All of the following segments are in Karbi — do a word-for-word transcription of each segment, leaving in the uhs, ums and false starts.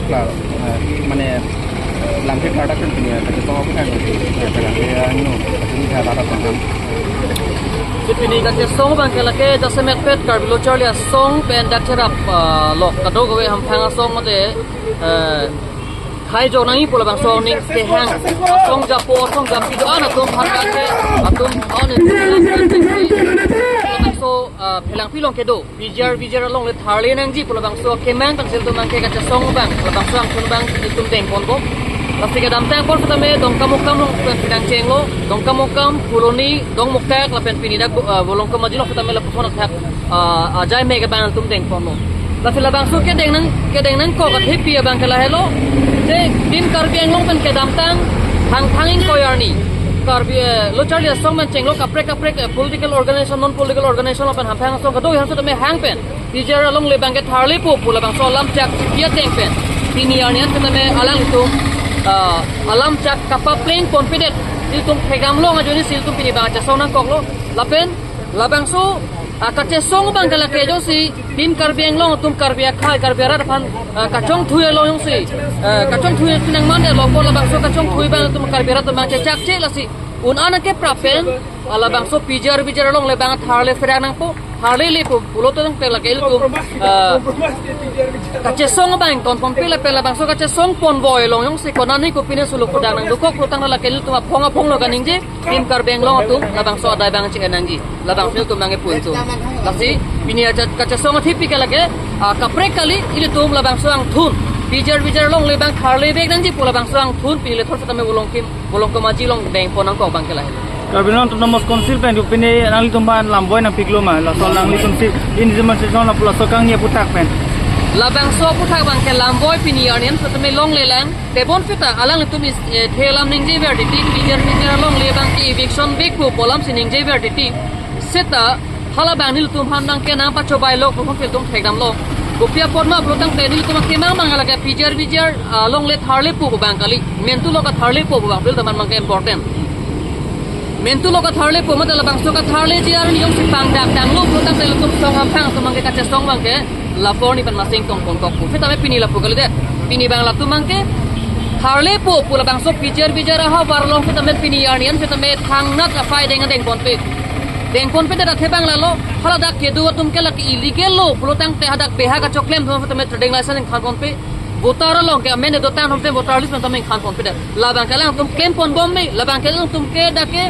Klar, eh, mane, eh, lamthe klardak pen pini, eh, kachesong aphuthak, eh, kachesong, eh, anu, kachesong aphuthak ladak pangkam. Si pini kachesong abang ke lake jasemet pet Karbi Lo Charli Asong pen dak cherap, ah, lok kadokave hamphang asong mate, eh, khai jo nangji pu labangso aning kehang. Asong japo, asong japi do-an atum aphan ke, atum on in labangso, ah, phelangpi along kedo. P G R, V G R alongle tharle nangji pu labangso kemang tang si ilitum abang ke kachesong abang, labangso angthun abang ilitum dengponpo. Lasi kedamtang apor setame Dongkamukam along pen pinang chenglo, Dongkamukam, Phuloni, Dongmukak, lapen pini dak, ah, Volongkom Aji along setame lapuson athak, ah, ajai mek abang ilitum dengponlo. Lasi labangso kedeng nang, kedeng nangkok athepi abang ke lahelo. Je Team Karbi Anglong pen kedamtang, hangthang ingkoi arni Karbi, eh, Lo Charli Asong pen chenglo kaprek kaprek, eh, political organization, non political organization lapen hamphang asong kadokave setame hang pen P G R alongle abang ke tharlepo pu labangso alam chak chipi ateng pen pini arni an setame alanglitum, ah, alam chak kapaplengponpedet. Ilitum thekdamlong ajoine si ilitum pini abang kachesong nangkoklo. Lapen labangso, ah, kachesong abang ke lake jongsi Team Karbi Anglong atum Karbi akhei, Karbi arat aphan, ah, kachongthui along jongsi, ah, kachongthui si nangmandetlo pu labangso kachongthui abang atum Karbi arat atum abang chechak che lasi un-an keprap pen, ah, labangso P G R V G R alongle abang tharle pherang nangpo, tharlelepo pulo tangte lake ilitum, ah, kachesong abang tonponpe lapen labangso kachesong ponvoi along jongsi konane kopine solo kudang nangdokok pulo tangte lake ilitum aphong aphong lo kaningje, Team Karbi Anglong atum labangso adai abang che-en nangji, labangso ilitum abang epun atum. Lasi pini aja kachesong athepi ke lake, ah, kaprek kali ilitum labangso angthun P G R V G R alongle abang tharle vek nangji pu labangso angthun pini lethor setame Volongkim, Volongkom Aji along dengpon nangkok abang ke lahelo. Karbi Anglong Autonomous Council pen pini nanglitum aphan lamvoi nangpiklo ma, laso nanglitum si in demonstration lapu laso kangni aphuthak pen? Labangso aphuthak abang ke lamvoi pini arni an setame longlelang. Tebonpeta alanglitum is, eh, the alam ningjever titi, P G R V G R alongle abang ke eviction vekpo pu alam si ningjever titi. Seta hala abang nelitum aphan abang ke nangpachobailo pu ilitum thekdamlo. Kopi apot ma pulo tangte nelitum akemang abang lake P G R V G R, ah, alongle tharlepo pu abang kali. Mentu lo katharlepo pu abang ilitum aphan abang ke important. Mentu lo katharlepo mate labangso katharleji arni jongsi pangdakdanglo pulo tangte ilitum song hamphang atum abang ke kachesong abang ke lapu arni pen masing tongponkokpo. Setame pini lapu kalidet. Pini abang latum abang ke tharlepo pu labangso P G R V G R ahavar along setame pini arni an setame thangnat aphai deng dengponpe. Dengponpedet athe abang lalo, hala dak kedo atum ke lake illegal lo pulo tangte hadak beha kachoklem atum setame trading license ingthanponpe. Voter along ke amen dotang atum voter list pen setame ingthanponpedet. Labang ke alangtum klemponbom me, labang ke alangtum ke dak ke,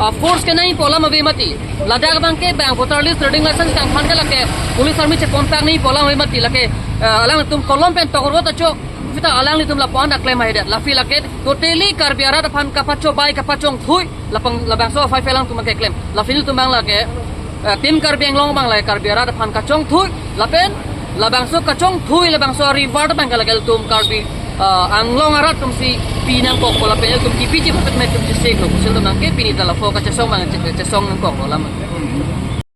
ah, force kenangji pu alam ave mati. Ladak abang ke bang voter list trading license kangthan ke lake police army chepontak nangji pu alam ave mati lake, ah, alangtum kolom pen tokorot acho. Seta alanglitum lapu-an dak klem haidet. Lasi lake totally Karbi arat aphan kapachobai kapachongthui. Lapang labangso aphai phelang atum abang ke klem. Lasi nelitum abang lake, eh, Team Karbi Anglong abang lake Karbi arat aphan kachongthui. Lapen labangso kachongthui labangso reward abang ke lake ilitum Karbi, eh, Anglong arat atum si pi nangkokpo lapen ilitum kipiji putet me ilitum chesek lo. Pusi ilitum abang ke pini ta lapu kachesong abang che-, chesong nangkoklo alam.